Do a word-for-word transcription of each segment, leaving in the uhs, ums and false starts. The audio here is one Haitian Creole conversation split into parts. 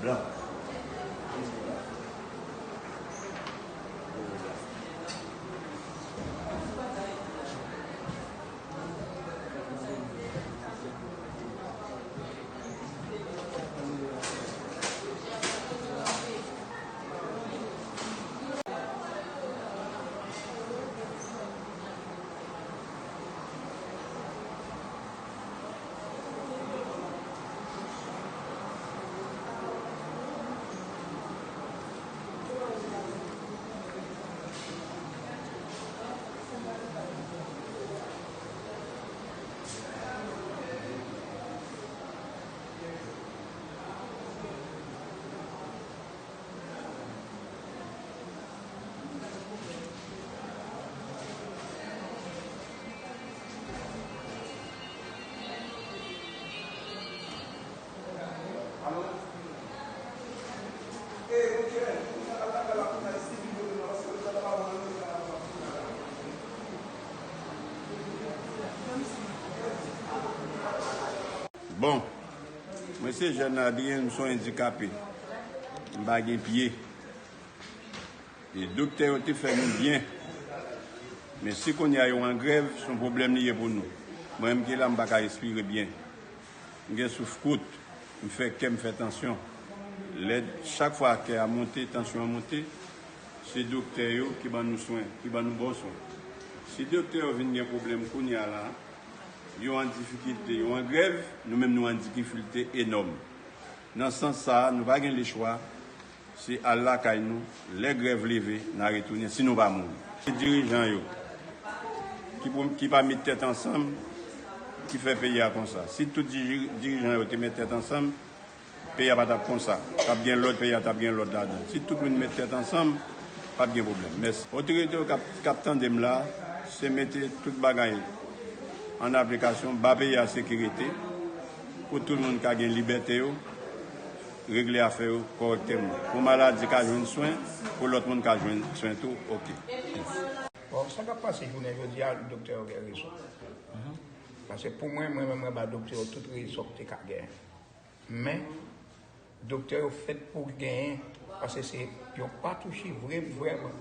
Blan. Bon, mwen se Jeune Adrien, m se yon andikape. M pa gen pye. E doktè yo te fè nou byen. Men si kounye a yo an grèv, se yon pwoblèm li ye pou nou. Mwen menm ki la, m pa ka respire byen. M gen souf kout, m fè kè m fè tansyon. Lè, chak fwa kè a monte, tansyon an monte, se doktè yo ki ban nou swen, ki ban nou bon swen. Si doktè yo vin gen pwoblèm kounye a la, yo an difikilte, yo an grèv, nou menm nou an difikilte enòm. Nan sans sa a, nou pa gen lechwa, se al lakay nou, lè grèv leve, n a retounen, si nou pa mouri. Se dirijan yo ki pou, ki pa met tèt ansanm, ki fè peyi a konsa. Si tout diri-, dirijan yo te met tèt ansanm, peyi a pa t ap konsa. T ap gen lòd, peyi a t ap gen lòd ladan. Si tout moun met tèt ansanm, p ap gen pwoblèm. Mèsi. Otorite yo k ap, k ap tande m la, se mete tout bagay an aplikasyon, ba peyi a sekirite, pou tout moun ka gen libète yo, regle afè yo kòrèktèman. Pou maladi ka jwenn swen, pou lòt moun ka jwenn swen tou, oke. Bon, sa k ap pase jounen jodi a, doktè yo gen rezon. Paske pou mwen, mwen menm, mwen ba doktè yo tout rezon ki te ka genyen. Men, doktè yo fèt pou genyen, paske se, yo pa touche, vre, vrèman,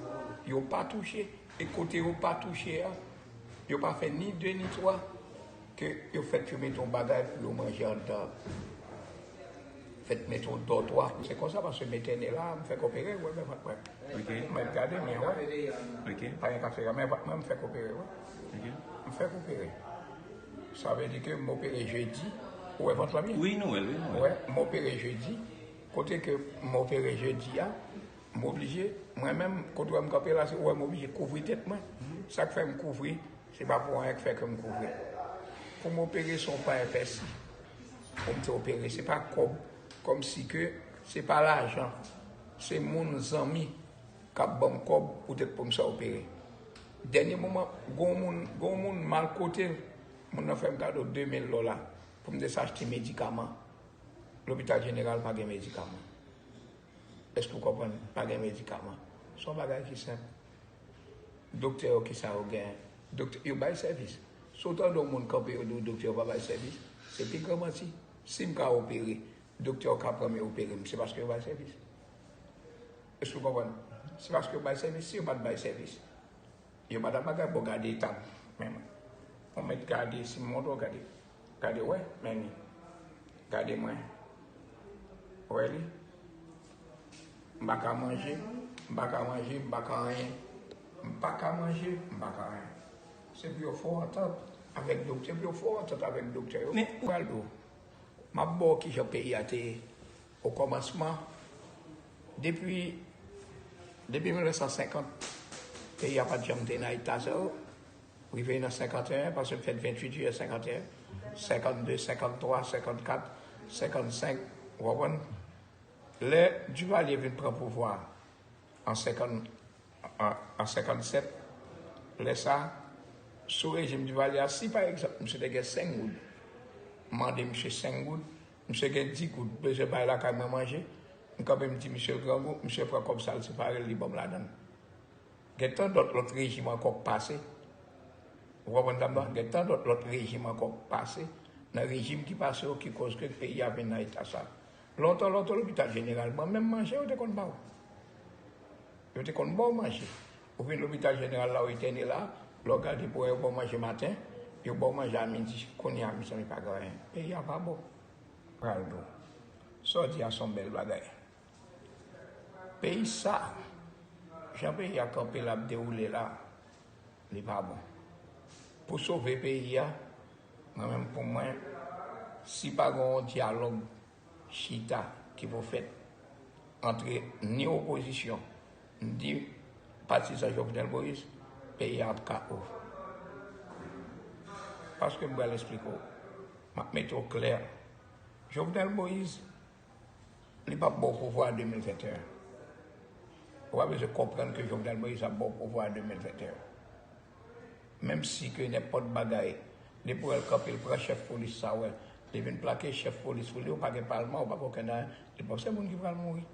yo pa touche. E kote yo pa touche a, yo pa fè ni de ni twa, ke yo fèt yo mete yon bagay pou yo manje anndan. Fèt mete yon dòtwa. Se konsa, paske m entène la, m fèk opere, wè, men, wè. Ok. Mwen gade, men, wè. Ok. Pa gen ka fè, men, mwen, m fèk opere, wè. Ok. M fèk opere. Sa vle di ke m opere jedi. Ou wè vant lan byen? Wi, nou wè l, wi, nou wè l. Wè, m opere jedi. Kote ke m opere jedi a, m oblije, mwen menm, kote w wè m kanpe la, se, ou wè m oblije kouvri tèt mwen. Sa k fè m kouvri, se pa pou anyen k fè ke m kouvri. Pou m opere, se yon pa envèsi. Pou m te opere, se pa kòb, kòmsi ke se pa lajan. Se moun, zanmi, k ap ban m kòb poutèt pou m sa opere. Dènye moman, gon moun, gon moun mal kote l, moun nan fè m kado de mil dola pou m te sa achte medikaman. Lopital Jeneral pa gen medikaman. Èske w konprann? Pa gen medikaman. Se yon bagay ki senp. Doktè yo, kisa yo gen? Doktè, yo bay sèvis. Si w tande yon moun kanpe, yo di w doktè yo pa bay sèvis, se pi gran manti. Si m ka opere, doktè yo ka pran m e opere m, se paske yo bay sèvis. Èske w konprann? Se paske yo bay sèvis. Si yo pa t bay sèvis, yo pa t ap bagay. Bon, gade eta m, men mwen. Ou mèt gade, si m montre w, gade. Gade, wè, men li. Gade mwen. Wè li. M pa ka manje, m pa ka manje, m pa ka anyen. M pa ka manje, m pa ka anyen. Se pou yo fè yon antant avèk doktè, pou yo fè yon antant avèk doktè yo. Men ou pral di w, m ap ba w kijan peyi a te ye o kòmansman. Depi, depi mil nèf san senkant, peyi a pa t janm te nan eta sa yo. Rive nan senkanteyen, paske m fèt venntuit jiyè senkanteyen, senkannde, senkanntwa, senkannkat, senkannsenk, ou konprann? Lè Duvalier vin pran pouvwa a, an senkann, an, an senkannsèt, lè sa, sou rejim Duvalier a, si pa egzanp, misye te gen senk goud, m mande misye senk goud, misye gen dis goud, bezwen bay lakay mwen manje, m kanpe m di misye l grangou, misye pran kòb sa l separe l, li ban m ladan l. Gen tan dòt lòt rejim ankò k pase. Ou konprann sa m di w? Gen tan dòt lòt rejim ankò k pase. Nan rejim ki pase yo ki koz ke peyi a vin nan eta sa. Lontan, lontan, lopital jeneral, bon, menm manje, yo te konn ba w. Yo te konn ba w manje. Ou vin lopital jeneral la, ou etène la, lè w gade pou wè yo ba w manje maten, yo ba w manje a midi. Kounye a, mezanmi, pa gen anyen. Peyi a pa bon. Pral bon. Sa w di a se yon bèl bagay. Peyi sa, jan peyi a kanpe l ap dewoule la, li pa bon. Pou sove peyi a, mwen menm pou mwen, si pa gen yon dyalòg chita ki pou fèt antre ni opozisyon, ni patizan Jovenel Moïse, peyi a ap ka o. Paske m pral esplike w, m ap mete w klè. Jovenel Moïse, li p ap ba w pouvwa a de mil venteyen. Ou pa bezwen konprann ke Jovenel Moïse ap ba w pouvwa a de mil venteyen. Menm si ke nenpòt bagay, depi w wè l kanpe, l pran chèf polis sa, wè, li vin plake chèf polis pou li, ou pa gen palman, ou pa gen okenn anyen, li p ap se moun ki pral mouri.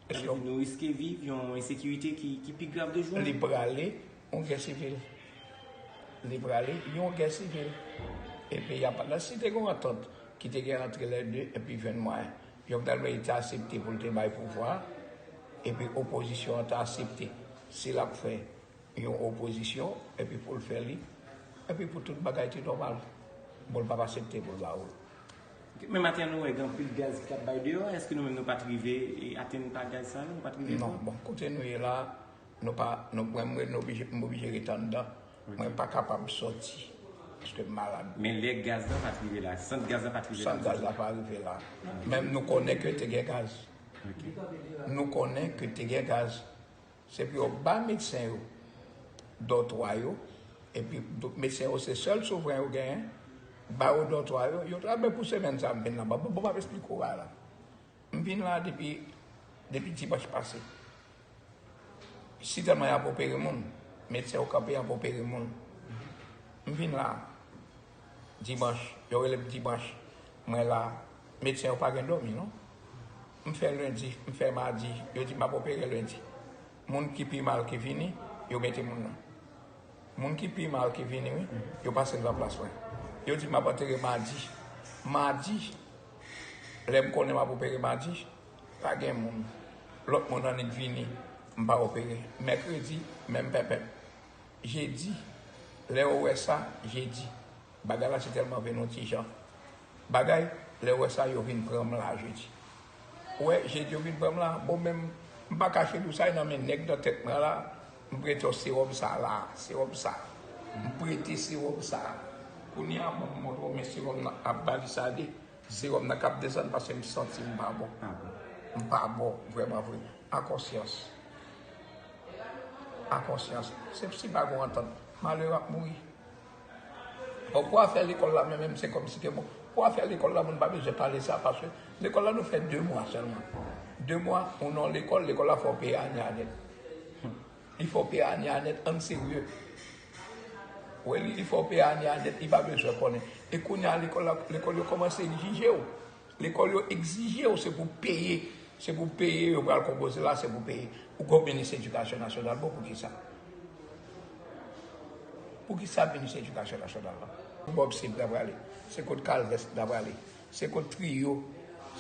Sa vle di nou riske viv yon ensekirite ki, ki pi grav de jou an? Li prale yon gè sivil. Li prale yon gè sivil. E peyi a pa, si te gen yon antant ki te gen antre lè de, epi jwenn mwayen, Jovenel Moïse te aksepte pou l te bay pouvwa a, epi opozisyon an te aksepte, si l ap fè yon opozisyon, epi pou l fè li, epi pou tout bagay te nòmal. Bon, l p ap aksepte pou l ba ou l. Ok, men maten an, nou wè gen anpil gaz ki t ap bay deyò. Èske nou menm nou pa t rive, e, atenn pa gaz sa yo? Nou pa t rive pran? Non, bon, kote nou ye la, nou pa, nou, mwen, mwen, nou oblije, m oblije rete anndan. Ok. Mwen pa kapab sòti, paske m malad. Men lè gaz la pa t rive la, sant gaz la pa t rive la? Sant gaz la pa rive la. Menm nou konnen ke te gen gaz. Ok. Nou konnen ke te gen gaz. Se pou yo ba medsen yo dòtwa yo, epi do-, medsen yo se sèl souvren yo genyen, ba yo dòtwa yo, yo travay pou semèn sa a, m vin la. Bon, bon, m ap esplike w bagay la. M vin la depi, depi dimanch pase. Sitèlman y ap opere moun, medsen yo kanpe, y ap opere moun. M vin la dimanch, yo rele m dimanch, mwen la, medsen yo pa gen dòmi, non. M fè lendi, m fè madi, yo di m ap opere lendi. Moun ki pi mal ki vini, yo mete moun nan. Moun ki pi mal ki vini, wi, yo pase l nan plas mwen. Yo di m ap antere madi. Madi, lè m konnen m ap opere madi, pa gen moun. Lòt moun annik vini, m pa opere. Mèkredi, menm pèpèt. Jedi, lè yo wè sa, jedi. Bagay la se tèlman vin yon ti jan. Bagay, lè w wè sa, yo vin pran m la jedi. Ou wè, jedi yo vin pran m la, bon, menm, m pa kache di w sa, e nan men nèg nan tèt mwen la, m prete w sewòm sa la, sewòm sa. M prete sewòm sa. Kounye a, bon, m montre w, men sewòm nan ap balisade, sewòm nan k ap desann, paske m santi m pa bon. M pa bon, vrèman vre. A konsyans. A konsyans. Se si pa gen yon antant, malere ap mouri. Bon, pou afè lekòl la, men menm se kòmsi ke bon. Pou afè lekòl la, moun pa bezwen pale sa, paske lekòl la, nou fè de mwa sèlman. De mwa, ou nan lekòl, lekòl la fè w peye ane a nèt. Li fè w peye ane a nèt, ann serye. Wi, li, li fè w peye ane a nèt, li pa bezwen konnen. E kounye a, lekòl la, lekòl yo kòmanse egzije w. Lekòl yo egzije w, se pou peye. Se pou peye, yo pral konpoze la, se pou peye. Ou gen minis edikasyon nasyonal, bon, poukisa? Poukisa minis edikasyon nasyonal la? Bob Seep ta prale. Se kot Calvest ta prale. Se kot Trio.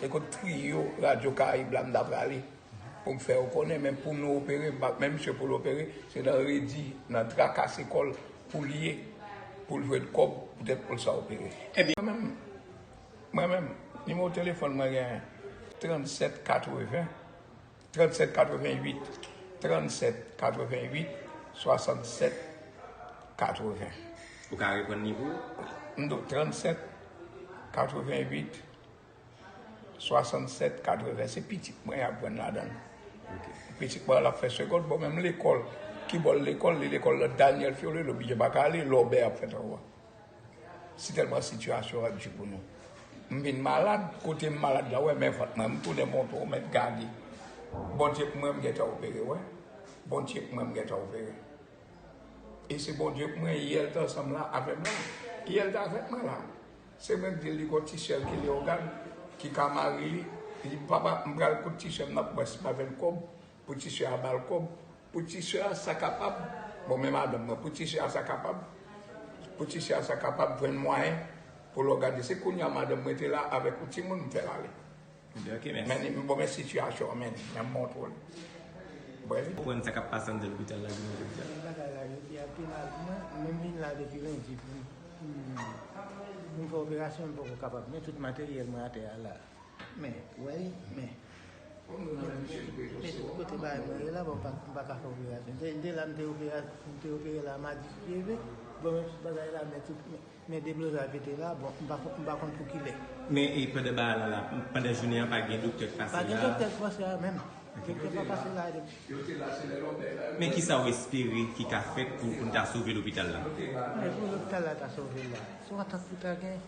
Se kot Trio, Radyo Karayib la, m ta prale. Pou m fè yo konnen, men pou nou opere, m pa, men misye pou l opere, se nan redi, nan trakase kò l pou l ye, pou l jwenn kòb, poutèt pou l sa opere. Ebyen, mwen menm, mwen menm, nimewo telefòn mwen gen trannsèt katreven, trannsèt katreven uit, trannsèt katreven uit, swasannsèt katreven. Ou ka reprann li pou yo? M di w, trannsèt katreven uit, swasannsèt katreven, se pitit mwen y ap jwenn ladan l. Ok. Pitit mwen l ap fè segond, bon, menm lekòl, ki bò l lekòl, li lekòl nan Daniel Fiore, l oblije pa ka ale, lòbèy ap fèt anwo a. Si tèlman sitiyasyon an di pou nou. M vin malad, kote m malad la, wè, men vant mwen, m tounen montre w, mèt gade. Bondye pou mwen, m gentan opere, wè. Bondye pou mwen, m gentan opere. E se Bondye pou mwen, yè l t ansanm la avè m la. Yè l t avèk mwen la. Se mwen k di l li gon ti sè l ki Leyogàn, ki ka mare li. Li di, "Papa, m pral kot ti sè m nan pou wè si m pa jwenn kòb pou ti sè a ba l kòb." Pou ti sè a sa kapab, bon, men madanm mwen, pou ti sè a sa kapab, pou ti sè a sa kapab jwenn mwayen Pou lè w gade, se kounye a madanm mwen te la avèk yon timoun, m fè l ale. Ok, mèsi. Men, m bon, men sitiyasyon an, men, men m montre w li. Bwè vi. Konprann sa k ap pase anndan lopital la jounen jodi a. Bagay la, jodi a, te mal pou mwen. Mwen vin la depi lendi pou m, pou m, pou m fè operasyon, m poko kapab. Men tout materyèl mwen atè a la. Men, wè, men. Men, men tout kote bagay mwen ye la, bon, m pa, m pa ka fè operasyon. M te, m te la, m te opera-, m te opere la madi ki rive. Bon, men tout bagay la, men tout, men, men deblozay pete la, bon, m pa, m pa konn pou kilè. Men, e pandan bagay la, la, pandan jounen an, pa gen doktè k pase la? Pa gen doktè k pase la menm. Doktè pa pase la depi. Men kisa w espere ki ka fèt pou, pou n ta sove lopital la? Men pou lopital la ta sove la. Se yon antant pou ta gen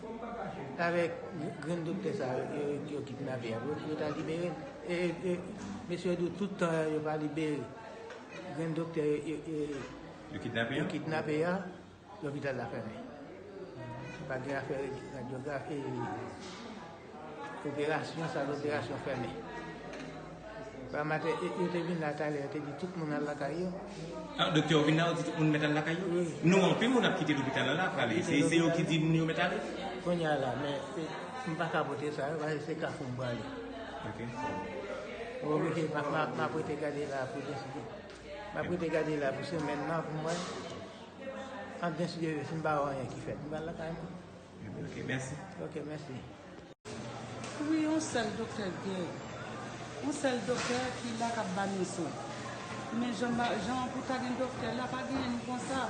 avèk grenn doktè sa yo, yo, yo kidnape a. Pou yo ta libere l. E, e, e, mesye yo di w tout tan yo pa libere grenn doktè yo, yo, yo, yo kidnape a. Lopital la fèmen. Pa gen afè radyografi, operasyon, sal operasyon fèmen. Ba maten, e, yo te vin la talè, yo te di tout moun al lakay yo. Ah, doktè yo vin la, yo di tout moun mèt al lakay yo? Wi. Nou, anpil moun ap kite lopital la, la, prale. Se, se yo ki di moun yo mèt ale? Kounye a la, men, e, m pa ka pote sa, paske se Kafou m prale. Ok. Oblije, m ap, m ap, m ap rete gade la pou Dye si Dye. M ap rete gade la pou semèn nan, pou m wè. An Dye si Dye vle, si m pa wè anyen ki fèt, m pral lakay mwen. Ok, mèsi. Ok, mèsi. Wi, yon sèl doktè k gen. Yon sèl doktè ki la k ap ba nou swen. Men jan ba, jan pou ta gen doktè la, pa genyen ni konsa.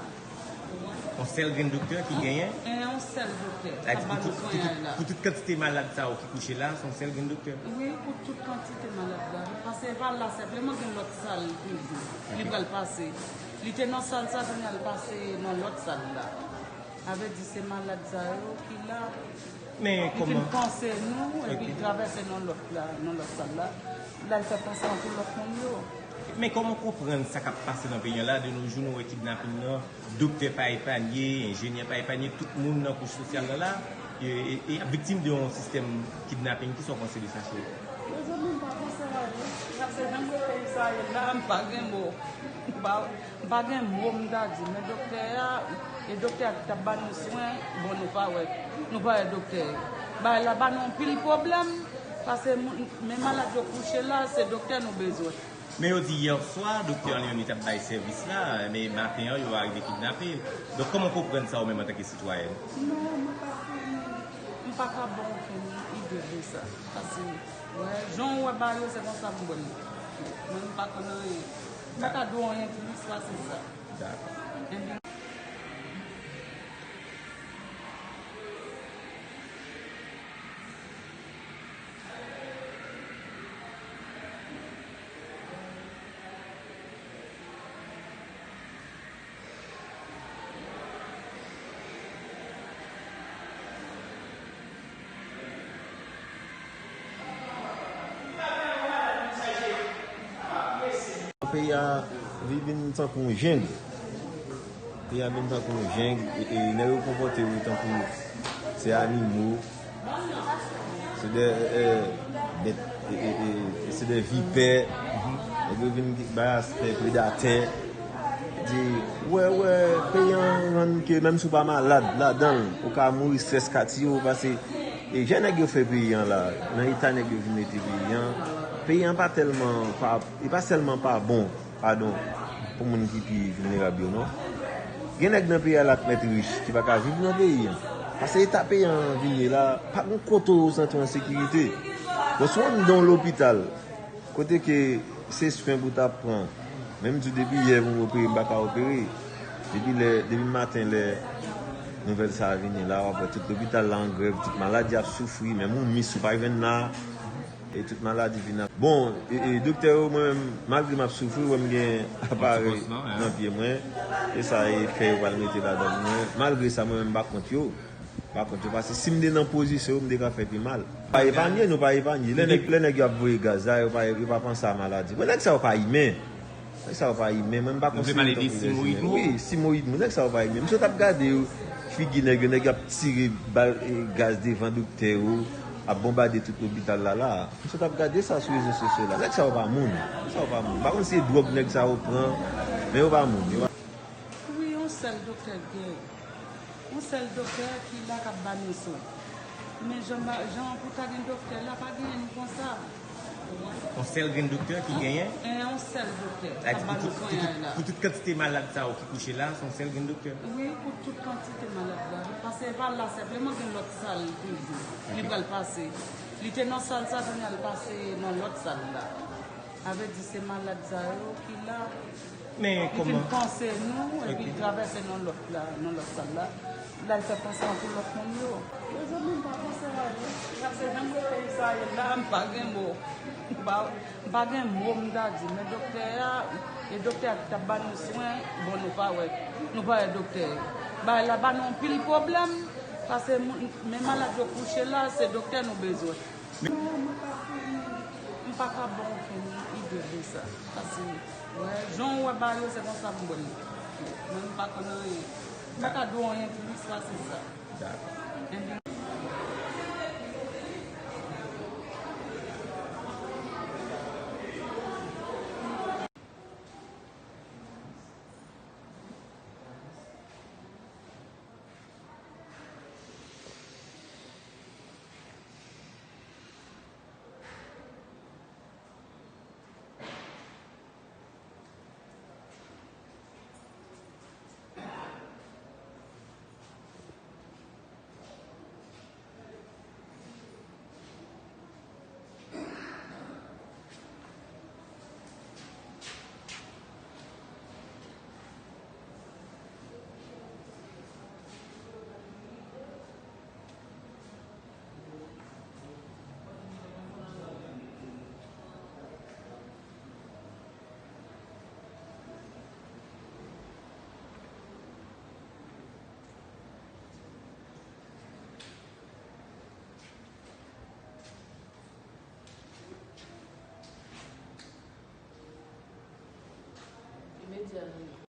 Yon sèl grenn doktè ki genyen? Yon, yon sèl doktè k ap ba nou swen la. Pou tout kantite malad sa yo ki kouche la, se yon sèl grenn doktè? Wi, pou tout kantite malad la. Paske e pa la senpleman, gen lòt sal toujou. Li pral pase. Li te nan sal sa, kounye a l pase nan lòt sal la. Sa vle di se malad sa yo ki la, ki fin panse nou, epi travèse nan lòt la, nan lòt sal la, l al fè panse an pou lòt moun yo. Men kòman w konprann sa k ap pase nan peyi an la? De nos jours, nou wè kidnaping nan, doktè pa epanye, enjenyè pa epanye, tout moun nan kouch sosyal la la, e, e, e ap viktim de yon sistèm kidnaping. Kisa w panse de sa, cheri? Mezanmi, m pa panse anyen. Sa se jan peyi sa ye la, m pa gen mo. M pa M pa gen mo m ta di, men doktè a, e doktè a ki t ap ba nou swen, bon, nou pa wè, nou pa wè doktè. Bagay la ba nou anpil pwoblèm, paske moun, men malad yo kouche la, se doktè nou bezwen. Men yo di yè swa, doktè Leoni t ap bay sèvis la, men maten an, yo arive kidnape l. Donk, kòman w konprann sa ou menm antanke sitwayèn? Non, mwen pa konn, m pa ka ba w okenn ide de sa. Paske, wè, jan w wè bagay yo, se konsa m wè l. Mwen, m pa konn anyen. M pa ka di w anyen plis pase sa. Dakò. Enben, Peyi a vin tankou yon jeng. Peyi a vin tankou yon jeng. E, e, nèg yo konpòte yo tankou se animo. Se de, e, e, bèt, e, e, e, se de vipè. Nèg yo vin bay aspè predatè. Di, wè, wè, peyi an rann ke menm si w pa malad ladan l, ou ka mouri strès ka tiye w, paske e jan nèg yo fè peyi an la, nan eta nèg yo vin mete peyi an, peyi an pa tèlman pa, li pa sèlman pa bon, padon, pou moun ki pi vilnerab yo, non. Gen nèg nan peyi a la k mèt rich, ki pa ka viv nan peyi an. Paske eta peyi an vin ye la, pa gen kote w santi w an sekirite. Bon, si w anndan yon lopital, kote ke se swen pou w t ap pran. Men m di w depi yè pou m opere, m pa ka opere. Depi lè, depi maten lè nouvèl sa a vini la, w ap wè tout lopital la an grèv, tout maladi ap soufri, menm yon mis ou pa jwenn la. E tout maladi vin ap. Bon, e, e doktè yo, mwen menm, malgre m ap soufri, w wè m gen aparèy nan pye mwen. E sa e fè yo pral mete ladan pou mwen. Malgre sa, mwen menm, m pa kont yo. Pa kont yo, paske si m te nan pozisyon yo, m te ka fè pi mal. Pa epanye, nou pa epanye. Lè nèg, lè nèg yo ap voye gaz la, yo pa, yo pa panse a maladi. Bon, nèg sa yo pa imen. Nèg sa yo pa imen. Mwen, m pa konsidere yo tankou dèzime. Wi, simoyid mou. Nèg sa yo pa imen. M sot ap gade yo, figi nèg yo, nèg yo ap tire bal, e, gaz devan doktè yo, ap bonbade tout lopital la, la. M sot ap gade sa sou rezo sosyo la. Nèg sa yo pa moun. Nèg sa yo pa moun. M pa konn si se dwòg nèg sa yo pran, men yo pa moun. Yo pa Wi, yon sèl doktè k gen. Yon sèl doktè ki la k ap ba nou swen. Men jan, jan pou ta gen doktè la, pa genyen ni konsa. Yon sèl grenn doktè ki genyen? E, yon sèl doktè k ap ba nou swen la. Pou tout kantite malad sa yo ki kouche la, se yon sèl grenn doktè? Wi, pou tout kantite malad la. Paske e pa la senpleman, gen lòt sal toujou. Li pral pase. Li te nan sal sa, kounye a l pase nan lòt sal la. Sa vle di se malad sa yo ki la. Men kòman? Li fin panse nou, epi travèse nan lòt la, nan lòt sal la. La, l fè panse an pou lòt moun yo. Mezanmi, m pa panse wè yo. Sa se jan mwen te sa ye la, m pa gen mo. M pa, m pa gen mo m ta di, men doktè a, e doktè a ki t ap ba nou swen, bon, nou pa wè, nou pa wè doktè. Bagay la ba nou anpil pwoblèm, paske moun, men malad yo kouche la, se doktè nou bezwen. Non, mwen pa fin, m pa ka ba w okenn ide de sa. Paske, wè, jan w wè bagay yo, se konsa m wè l. Mwen, m pa konn anyen. M pa ka di w anyen plis pase sa. Dakò. Imedya nan